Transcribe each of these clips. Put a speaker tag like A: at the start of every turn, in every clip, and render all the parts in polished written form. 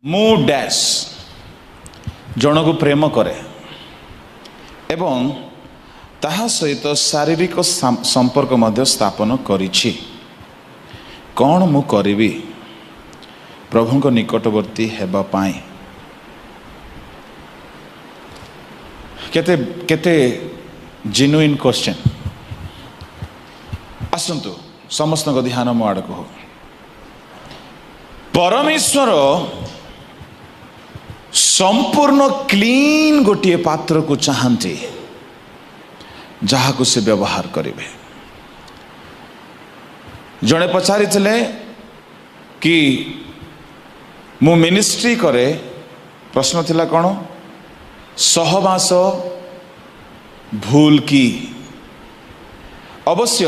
A: ମୁଁ ଡ୍ୟାସ୍ ଜଣକୁ ପ୍ରେମ କରେ ଏବଂ ତାହା ସହିତ ଶାରୀରିକ ସମ୍ପର୍କ ମଧ୍ୟ ସ୍ଥାପନ କରିଛି। କ'ଣ ମୁଁ କରିବି ପ୍ରଭୁଙ୍କ ନିକଟବର୍ତ୍ତୀ ହେବା ପାଇଁ? କେତେ କେତେ ଜେନୁଇନ୍ କ୍ୱେଶ୍ଚନ୍। ଆସନ୍ତୁ, ସମସ୍ତଙ୍କ ଧ୍ୟାନ ମୋ ଆଡ଼କୁ ହଉ। ପରମେଶ୍ୱର ସମ୍ପୂର୍ଣ୍ଣ କ୍ଲିନ୍ ଗୋଟିଏ ପାତ୍ରକୁ ଚାହାନ୍ତି, ଯାହାକୁ ସେ ବ୍ୟବହାର କରିବେ। ଜଣେ ପଚାରିଥିଲେ କି ମୁଁ ମିନିଷ୍ଟ୍ରି କରେ, ପ୍ରଶ୍ନ ଥିଲା କ'ଣ, ସହବାସ ଭୁଲ କି? ଅବଶ୍ୟ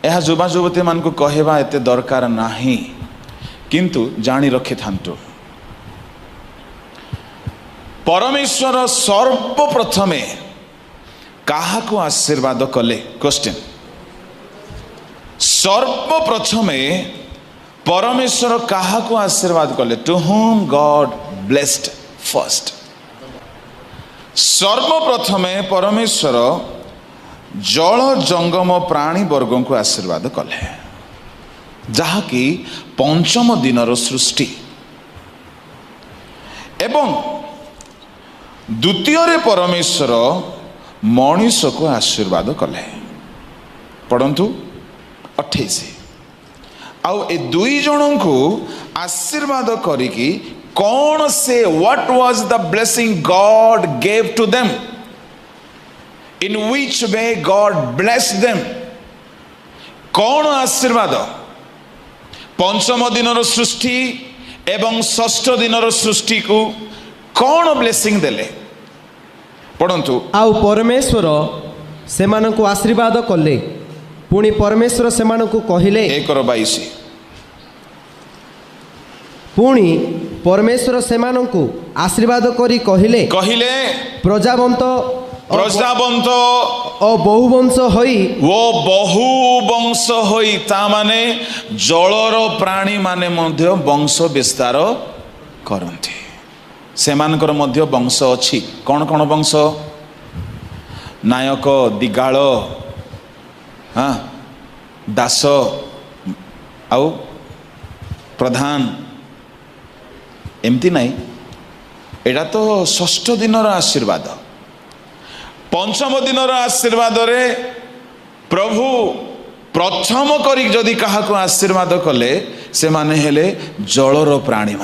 A: ଏହା ଯୁବା ଯୁବତୀମାନଙ୍କୁ କହିବା ଏତେ ଦରକାର ନାହିଁ, କିନ୍ତୁ ଜାଣି ରଖିଥାନ୍ତୁ, ପରମେଶ୍ୱର ସର୍ବପ୍ରଥମେ କାହାକୁ ଆଶୀର୍ବାଦ କଲେ? କ୍ୱେଶ୍ଚନ୍। ସର୍ବପ୍ରଥମେ ପରମେଶ୍ୱର କାହାକୁ ଆଶୀର୍ବାଦ କଲେ? To whom God blessed first? ସର୍ବପ୍ରଥମେ ପରମେଶ୍ୱର ଜଳ ଜଙ୍ଗମ ପ୍ରାଣୀ ବର୍ଗଙ୍କୁ ଆଶୀର୍ବାଦ କଲେ, ଯାହାକି ପଞ୍ଚମ ଦିନର ସୃଷ୍ଟି। ଏବଂ ଦ୍ୱିତୀୟରେ ପରମେଶ୍ୱର ମଣିଷକୁ ଆଶୀର୍ବାଦ କଲେ। ପଢ଼ନ୍ତୁ 28। ଆଉ ଏ ଦୁଇ ଜଣଙ୍କୁ ଆଶୀର୍ବାଦ କରିକି କ'ଣ ସେ, what was the blessing God gave to them? In which way God bless them? କ'ଣ ଆଶୀର୍ବାଦ? ପଞ୍ଚମ ଦିନର ସୃଷ୍ଟି ଏବଂ ଷଷ୍ଠ ଦିନର ସୃଷ୍ଟିକୁ କ'ଣ ବ୍ଲେସିଂ ଦେଲେ? ପଢ଼ନ୍ତୁ।
B: ଆଉ ପରମେଶ୍ୱର ସେମାନଙ୍କୁ ଆଶୀର୍ବାଦ କଲେ। ପୁଣି ପରମେଶ୍ୱର ସେମାନଙ୍କୁ କହିଲେ,
A: 1:22।
B: ପୁଣି ପରମେଶ୍ୱର ସେମାନଙ୍କୁ ଆଶୀର୍ବାଦ କରି କହିଲେ,
A: କହିଲେ,
B: ପ୍ରଜାବନ୍ତ
A: ପ୍ରଜାବନ୍ତ
B: ଓ ବହୁବଂଶ ହୋଇ
A: ଓ ବହୁ ବଂଶ ହୋଇ। ତା ମାନେ ଜଳର ପ୍ରାଣୀ ମାନେ ମଧ୍ୟ ବଂଶ ବିସ୍ତାର କରନ୍ତି। ସେମାନଙ୍କର ମଧ୍ୟ ବଂଶ ଅଛି। କ'ଣ କ'ଣ ବଂଶ? ନାୟକ, ଦିଗାଳ, ହଁ, ଦାସ ଆଉ ପ୍ରଧାନ। ଏମିତି ନାହିଁ, ଏଇଟା ତ ଷଷ୍ଠ ଦିନର ଆଶୀର୍ବାଦ। ପଞ୍ଚମ ଦିନର ଆଶୀର୍ବାଦରେ ପ୍ରଭୁ ପ୍ରଥମ କରି ଯଦି କାହାକୁ ଆଶୀର୍ବାଦ କଲେ, ସେମାନେ ହେଲେ ଜଳର ପ୍ରାଣୀମାନେ।